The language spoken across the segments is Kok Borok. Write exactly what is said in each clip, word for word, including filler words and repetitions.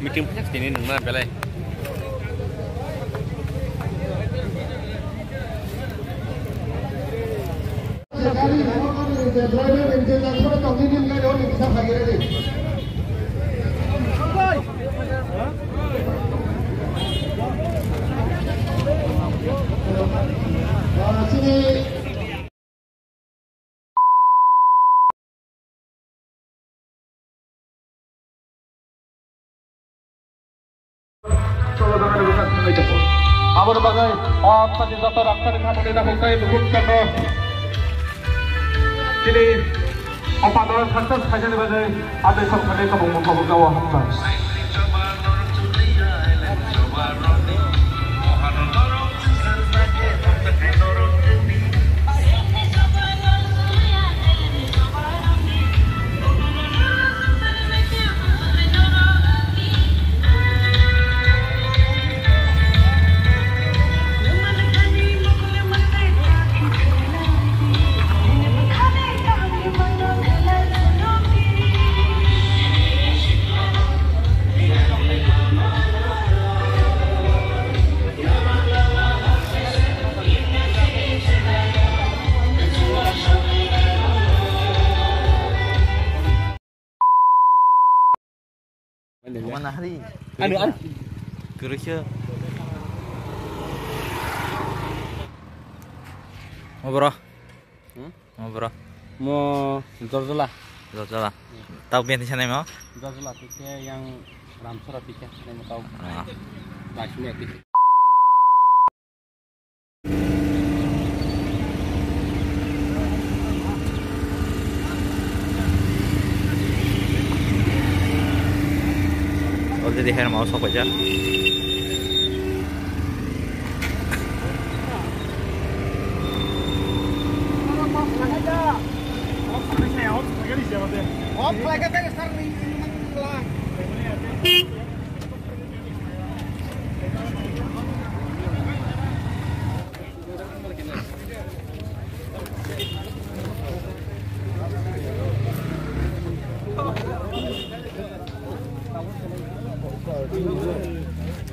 Meeting phai tini nungna belai. Aboni bagwi o tani joto raktani khamani naphuk tei bukhuk chakro chini o pandora success khainani bagwi aboni songkhorni kabangma kabangma o hamkha. Mana hari? Anu, anu. Kurusya. Mo bro. Hmm? Mo bro. Mo Jorjola. Jorjola. Tau bian sanai mo? Jorjola tike yang Ramsara tike sanai mo tau. Ah. Laismi tike. Already hair mau sok aja.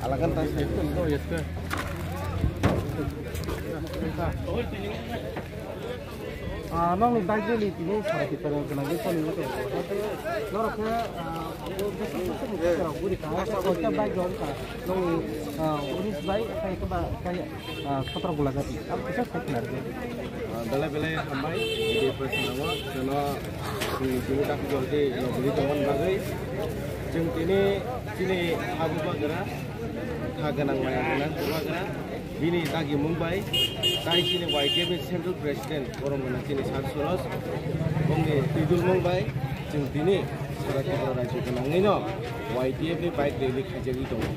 Alakan tas. Ah, nokni bike rally tini sara tipra gwnang khe choli wngkha. Norok khe, ah, bwswk bwswk ni bwswk rok buri kha, khe koita bike rok wngkha. Nokni, ah, unis bai, khe ba, khe, ah, sotro Gulagati. Abo kisa cycle arwgwi. Ah, belai belai hambai, video presentango, jono, chini jini tak jordi, no buri tongmani bagwi. Chwng tini, chini habugra, kha gwnang maya gwnang bubagra. Bini dagimung bai, tai chini Y T F ni Central President, borok mwnwi chini Sir Suraj, bongni twidulmung bai, chwng tini sara Tripura rajyo gwnangwino Y T F ni bike rally khaijagwi tongo.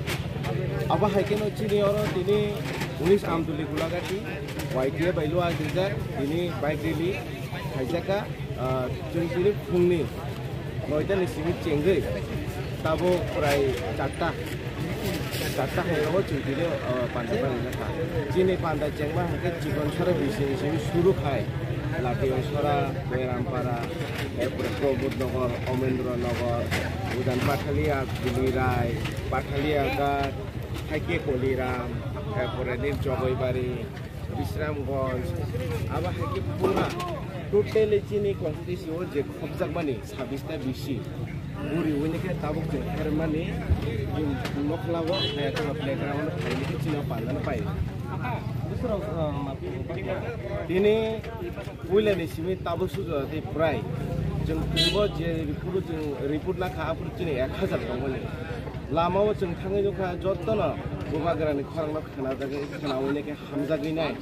Abo hai kheno chini oro tini unis Amtuli Gulagati Y T F bai lua gwijak tini bike rally khaijak kha. Ah, chwng tini phungni noita ni simi chengwi tabuk prai charta, charta hai rogo chwng tini, ah, panda bai wngkha. Chini panda chengma hwnkhe Chikonsora bising simi suru khai Latiyansora, Koirampara, erpore Promod Nagar, Omendra Nagar, Udan Pathalia, Kulirai, Pathalia Ghat, Haikhe Koliram, erpore Nil Jogoibari, Bisramganj, abo hai khe pura totally chini constituency o je khopjakmani sabbish ta bisi. Buri wngkha khe tabuk chwng phermani, nokhla o, eh, playground phaini khe chini pandani pai. Tini puilani simi tabuk sujo tei prai. Chwng twibo je report chwng report nakha, aphuru chini ek hazar tongmani. Lama o chwng thangwi nukha, jotono bubagrani khorangno khwnajagwi, khwnawi nai khe hamjagwi nai.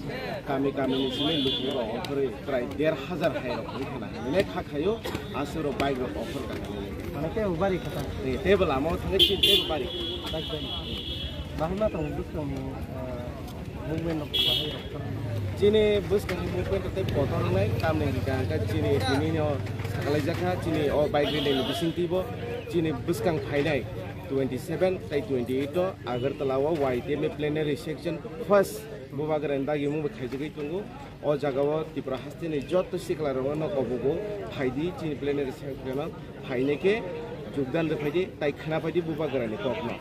Kami kami ni simi lukurok ongkhorwi prai der hazar hai rok wngkha na hinwi nai kha khaio, aswk rok bike rok ongkhor kha hinwi. Mane tei bo bari kha ta? Eh, tei bo lama o thangwi chini tei bo bari kha. Bike bai. Bahai ma tongo bwswk ni, eh, movement rok bahai rok. Chini bwskangni movement tei kotor wngnai tamni hwnkha hwnkhe chini tinino sakalaijak kha chini o bike rally ni bisingtwibo chini bwskang phainai twenty seven tei twenty eight o Agartala o Y T F ni plenary section first Bubagrani dagi mungbai khaijagwi tongo. O jagao Tripura hasteni joto siklarokno kobogo phaidi chini plenary section o phainai khe jogdan rwphaidi tai khwnapaidi Bubagrani kokno.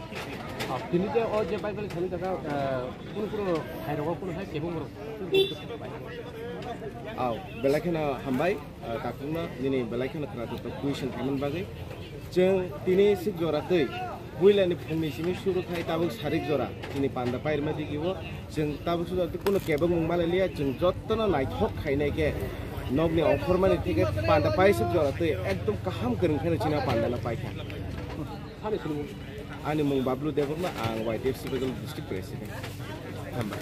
Tini je o je Bible thani jaga, ah, kunu kunu hai rogo kunu hai kebong rok. Aw, belai kheno hambai, ah, takhukno nini belai kheno khwnathok question khaimani bagwi. Chwng tini sik jora twi, puilani phungni simi suru khai tabuk sarik jora, chini panda pairma digi o, chwng tabuk sujak twi kunu kebengmung malai liya, chwng jottono naithok khainai khe, nokni ophormani theke panda paisuk jora twi ekdom kaham kwrwng kheno chini pandano paikha. Ani mung Bablu Debbarma, ang Y T F Sibagul District President. Hambai.